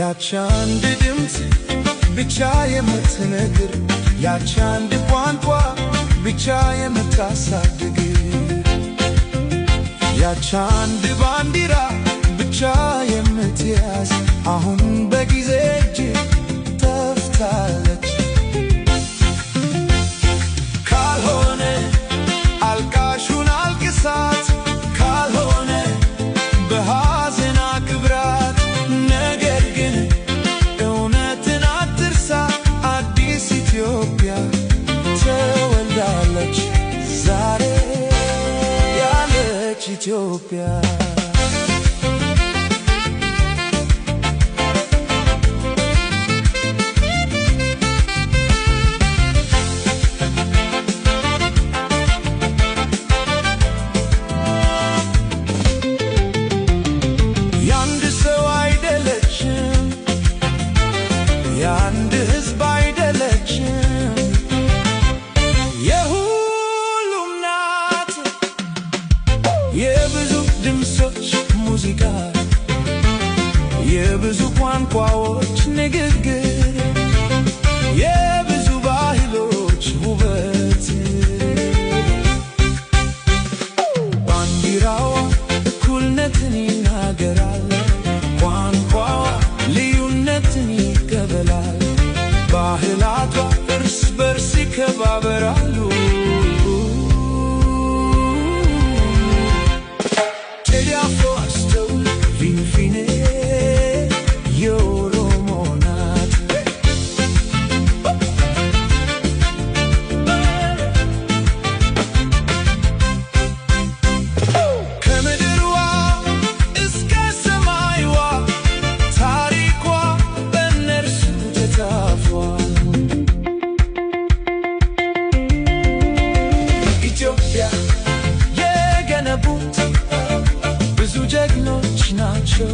ያች አንድ ድምፅ ብቻ የምትነግር፣ ያች አንድ ቋንቋ ብቻ የምታሳድግ፣ ያች አንድ ባንዲራ ብቻ የምትያዝ አሁን በጊዜ እጅ ጠፍታለች። ካልሆነ አልቃሹን አልቅሳት፣ ካልሆነ በሐዘን አክብራት። ነገር ግን እውነትን አትርሳ፣ አዲስ ኢትዮጵያ ተወልዳለች ዛሬ ያለች ኢትዮጵያ። የአንድ ሰው አይደለችም፣ የአንድ ሕዝብ አይደለችም፣ የሁሉም ናት። የብዙ ድምፆች ሙዚቃ፣ የብዙ ቋንቋዎች ንግግር፣ የብዙ ባህሎች ውበት። ባንዲራዋ እኩልነትን ይናገራል፣ ቋንቋዋ ልዩነትን ይቀበላል፣ ባህላቷ እርስ በርስ ይከባበራሉ። ቴዲ አፍሮ አስተውል፣ ፊንፊኔ የኦሮሞ ናት። ከምድርዋ እስከ ሰማይዋ ታሪኳ በእነርሱ ተጻፏል። ኢትዮጵያ የገነቡት ብዙ ጀግኖች ናቸው።